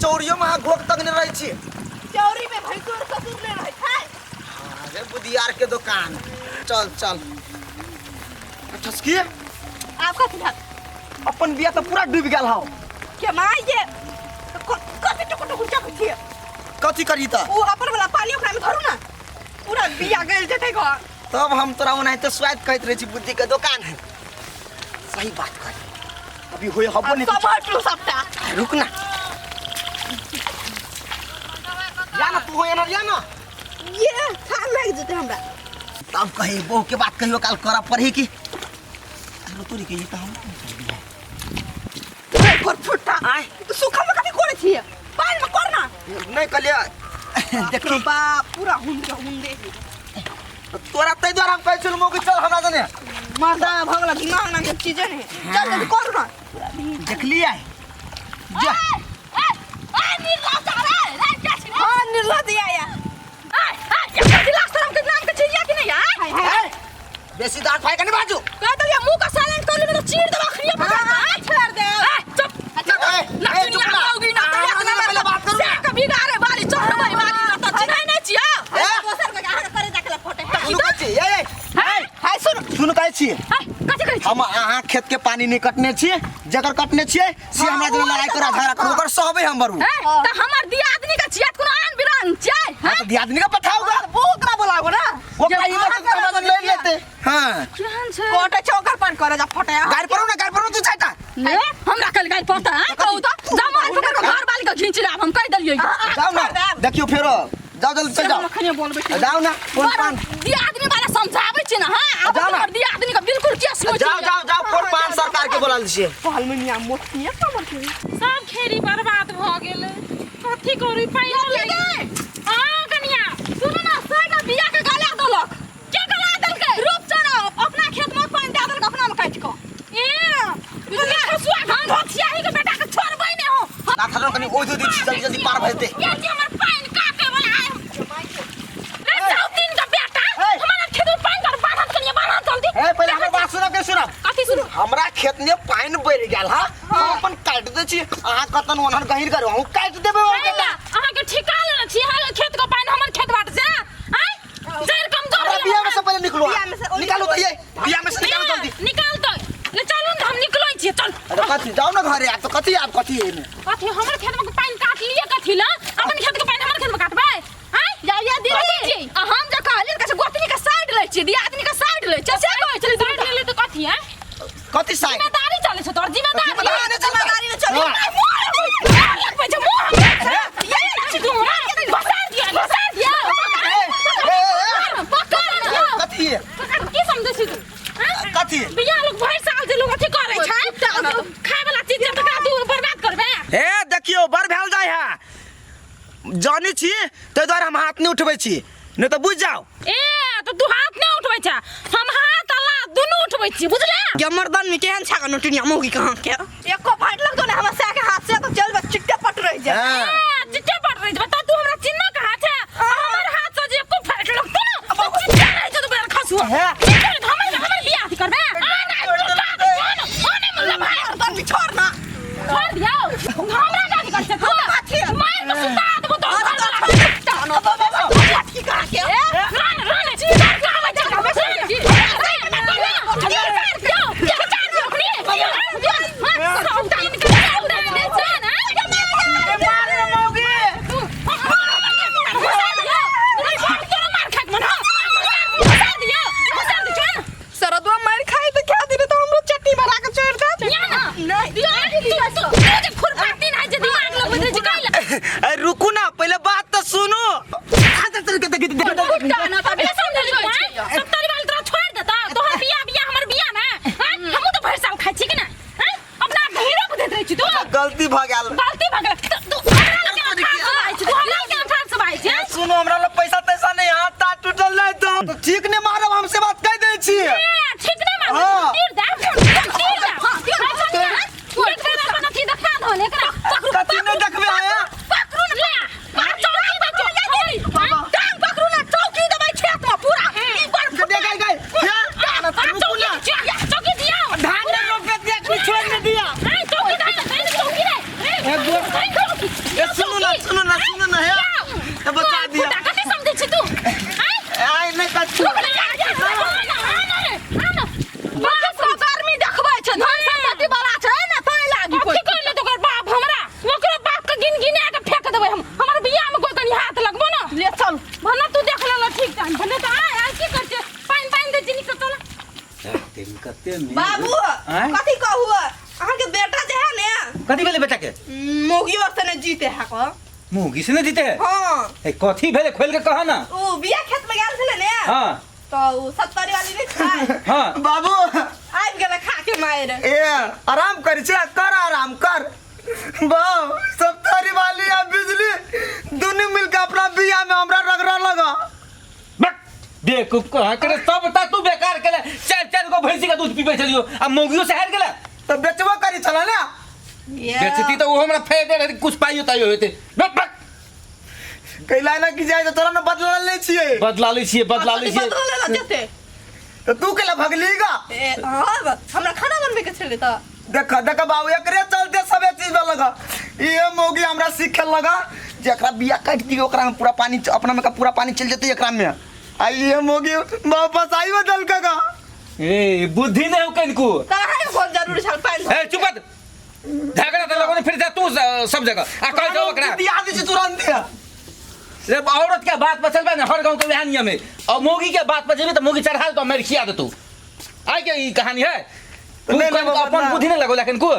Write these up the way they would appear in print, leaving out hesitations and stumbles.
चौरियो में अहाँ घोक तक नहीं रहै छी। चौरी में भैंसुर ससुर ले रहै छै। अरे बुधियार के दुकान, चल चल ठसकी। आब कथी हैत? अपन बिया तो पूरा डूब गेल हौ। के माय ये कथी टुकुर टुकुर चकै छियै? कथी करी त? ओ अपन वाला पानी ओकरा में धरू ना, पूरा बिया गल जेतै घर। तब हम तोरा ओनाहिते स्वाद कहैत रहै छी, बुद्धि के दुकान है। सही बात कही, अभी होय हबो नहीं। सब हटलू सबटा। रुक ना, या ना तू हो ना, या ना। ये थान लागि जेतै हमरा। तब कही बहू के बात कहियो काल करऽ पड़ही कि अरे तोरी के ये तो हम पर फुट्टा आय। सुखा में कथी करै छियै? पानि में कर ना। नहीं कहलिए देखी। बाप, पूरा हुन के हुन दे। तोरा तै द्वारा हम कहै छलहुँ मौगी, चल हमरा जने। मर्दा भऽ गेल, दिमाग नाम के चीजे नहीं। चल जल्दी कर ना। देखलियै जा। हाँ, निर्लज या हाय हाय। बेसी दाँत फाइ के नहीं बाजू। छोड़ दे। ए, ए, चुप ना। अहाँ पहिले बात करू ना। ए, दोसर के अहाँ करे जाके फोटे है। सुनू कहै छी, ए, ए, हाय सुन। सुनू कहै छी, हम अहाँ खेत के पानी नहीं कटने छियै, जकर कटने छियै से हमरा जरे लड़ाई करा झगड़ा करू, ओकर सहबै हम बरू। हमर दियादनी के छियै, कोनो आन बिरान छियै? हाँ, तो दियादनी का पठाओगा। वो ओकरा बोलाबो ना। ओकरा ई मत हमरा जरे ले लेते। हाँ। केहन छै? कोटे चौकर पर करे जा फोटे। गाड़ी पड़ो ना, गाड़ी पड़ो तू चाटा। ले, हमरा कल गाड़ी पड़ता है, कहू तो जमा पकड़ के घर वाली के घींच लाब, हम कह देलियै। जाओ ना, देखियो फेरो, जाओ जल्दी चल जाओ। अखने बोलबै छी। जाओ ना, फोन पान। दियादनी वाला समझाबै छी ना। हां, आब जाओ ना। हमर दियादनी के बिल्कुल केस नहि। जाओ जाओ जाओ, फोन पान सरकार के बोलाल छियै। पहल में मियां मोतिया कमर के सब खेरी बर्बाद भ गेलै, कथी करू? पानि लागि। हां कनिया, सुनू ना, सैटा बिया के गला देलक। के गला देलकै? रूपचन अपना खेत में पानि दए देलक अपना में काटि कऽ। ए खसुआ धान धोथियाही के बेटा के छोड़बै नै हो। ना थलो कनी ओइ दे दी, जल्दी जल्दी पार भजते। ये जे हमर पानि काटे वाला आय रे साउतीन के बेटा, हमरा खेत में पानि कर बान्हत कनिया, बान्हत जल्दी। ए, पहिले हमर बात सुनब के सुनब? कथी सुनू? हमरा खेत में पानि बढ़ि गेल हा, हम अपन काटि दै छी, अहाँ कतन ओहन गहीर करू, हम काटि देबै ओहि बेटा। अहाँ के ठिका लेने छी अहाँ खेत के पानि हमर खेत बाट से आय जड़ कमजोर हमरा भेलै। बिया में से पहिले निकलो। बिया में से ओहि निकालू तऽ ये बिया में से निकालू जल्दी। निकाल तो ले, चलू ने, हम निकलै छियै, चल। अरे कथी, जाओ ना घरे, आब तो कथी, आब कथी एहिमे? कथी हमर खेत में पानि काट लिए? कथी ला अपन खेत के पानि हमर खेत में काटबै आय? या या दीदी। कथी छी? आ हम जे कहलियै ने, गोतनी के साइड लै छियै, दियादनी के साइड लै छियै, से कहै छलै साइड ले ले तऽ कथी है? कथी साइड? जिम्मेदारी चलै छै तोहर, जिम्मेदारी। जिम्मेदारी नहि चलतै। जिम्मेदारी नहि चलतै। हाँ। मुँह लगबै छै, मुँह हमरा ये छी तू हमरा घोसार दिया, घोसार दिया। ए, ए, ए, पकड़ ना। कथी है? पकड़, की समझै छी तू? हाँ? कथी? बियाह लोग भरि साल जे लोग अथी करै छै, खाय वाला चीज जे तकरा तू बर्बाद करबे? हे देखियो, बड़ भेल जाय है, जानी छी ताहि दुआरे हम हाथ नहि उठबै छी, नहि तऽ बुझि जाउ। ए तऽ तू हाथ नहि उठबै छै, हम हाथ आ लात दुनू उठबै छी, बुझले? के मर्दन में केहन छागा नोटिनिया मौगी कहाँ के एको फाट लगतो ने हमरा सह के हाथ से तो चल बस चिट्टे पट रह जाए। हाँ। ए, चिट्टे पट रह जाए, बता तू हमरा चिन्ह कहाँ छै? आ हमर हाथ से जे एको फाट लगतो ना तो चिट्टे रह जाए, तो बेर खसुआ। हाँ। चिट्टे रह, हमर हमर बियाह अथी करबे? आ ना, तू का कौन ओने मुल्ला भाई। मर्दन में छोड़ ना। छोड़ दियो, हमरा ना अथी कर छै तू। कथी? मार के सुता देबो तो। अरे तो छोड़ ना, बाबा, ठीक है के। रन रन चीज का आवे छै, सरदवा मार खाई तो क्या दिने तो हमरो चटनी बना के छोड़ दे। नहीं। अरे रुकू ना, पहिले बात तऽ सुनू। गलती भऽ गेल। गलती भऽ गेल, तू हमरा लग के अठार से बाजै छी, तू हमरा लग के अठार से बाजै छी? सुनू, हमरा लग पैसा तैसा नहीं, हाथ ताथ टूटल नहीं तो ठीक नहीं मारब, हमसे बात कह दै छी। ए, ठीक नहि मारब। हाँ। तीर दे, तीर दे, तीर दे। एक बेर अपन अथी देखा दहन एकरा। पकड़ू। कथी नहि देखबै आया? पकड़ू ने, ले। आ, चौकी दे, चौकी। टांग पकड़ू ना, चौकी देबै खेत में पूरा ई बड़। गए गए गए। आ, रुकू चौकी ना। दिया, चौकी दिया। धान नहीं रोपे दिया, कुछ छोड़ नहीं दिया। ए, चौकी दे, दे, चौकी दे। ए, ए, दे, चौकी। ए, सुन। बाबू आँय? कथी कहू अहाँ के बेटा जे है ने कथी भेलै बेटा के मौगी और से ने जीते है को मुगी से ने जीते है हाँ ए, कथी भेलै खोल के कह ना उ बिया खेत में गेल छलै ने हाँ तो उ सत्तरी वाली नहीं खाय हाँ बाबू आबि गेलै खा के मारि ए आराम कर छे कर आराम कर बाऊ सब तारी वाली आ बिजली दुनू मिलके अपना बिया में हमरा रगड़ा लगा बक बेवकूफ कहाँ करे सब ता तू बेकार केले चार चार गो भैंसी का दूध पीबै छलियो आ मौगियो से हारि गेला तो बेचबो करी छला ना बेचती तो वो हमरा फायदे रहते कुछ पाइयो ताइयो होते बक बक कैला ना की जाय तो तोरा ना बदला ले छियै बदला लै छियै बदला लै छियै बदला लेला जेते तो तू कैला भगली गा ए हाँ हमरा खाना बनबे के छलै तऽ देख देख बाबू एकरे चलते सबे चीज में लगा ये मौगी हमरा सीखे लगा जे एकरा बिया काटि दियो ओकरा में पूरा पानी अपना में का पूरा पानी चल जेतै एकरा में आ ये मौगी वापस आई बदल का गा ए बुद्धि नहीं हो कनको तऽ अहाँके कोन जरूरी छल पानि ए चुप कर झगड़ा तऽ लगो फिर जा तू सब जगह आ कह जाओ ओकरा दिया दी छै तुरंत रे औरत के बात पर चलबे ना हर गांव के वह नियम है और मोगी के बात पर जेबी तो मोगी चढ़ा तो मेरे खिया दे तू आइ के ई कहानी है तू नहीं, कन नहीं, अपन ना। बुद्धि नहीं लगो लेकिन को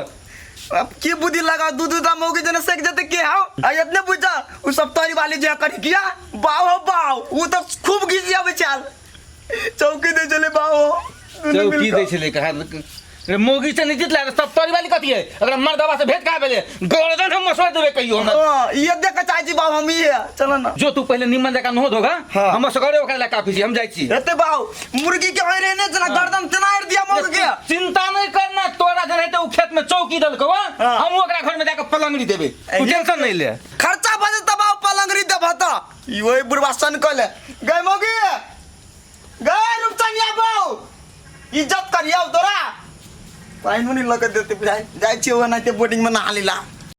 अब की बुद्धि लगा दू दू ता मौगी जना सेक जते के हाउ आ इतने बुझा उ सब तोरी वाली जे करी किया बाव हो बाव उ तो खूब घिस जावे चाल चौकी दे चले बाव दुनू चौकी मिलके। दै छलै कहा रे मोगी से नहीं जीतला सब तोरी वाली कथी है अगर मर्दवा से भेंट कहाँ भेलै गर्दन हम मसोड़ देबै कहियो हमरा हाँ, ये देख के चाहे छी बाव हम ये चलो ना जो तू पहले निमन जकाँ नहो धोगा हाँ। हम सगरे ओकरा लए काफी छी हम जाइ छी एते बाव मुर्गी के होय रहने जना गर्दन तेना दिया मौगी के चिंता नहीं करना तोरा जनाहिते उ खेत में चौकी देलकौ हाँ। हम ओकरा घर में जाके पलंगड़ी देबै तू टेंशन नहीं ले खर्चा बजे तब बाव पलंगरी देबह त ई ओही बुढ़वा सन कले गए मौगी गए रूपचनिया बाव इज्जत करिया तोरा पानि मुनि लऽ के देते बुझाइ जाइ छियै ओनाहिते बोर्डिंग में नहा लीला।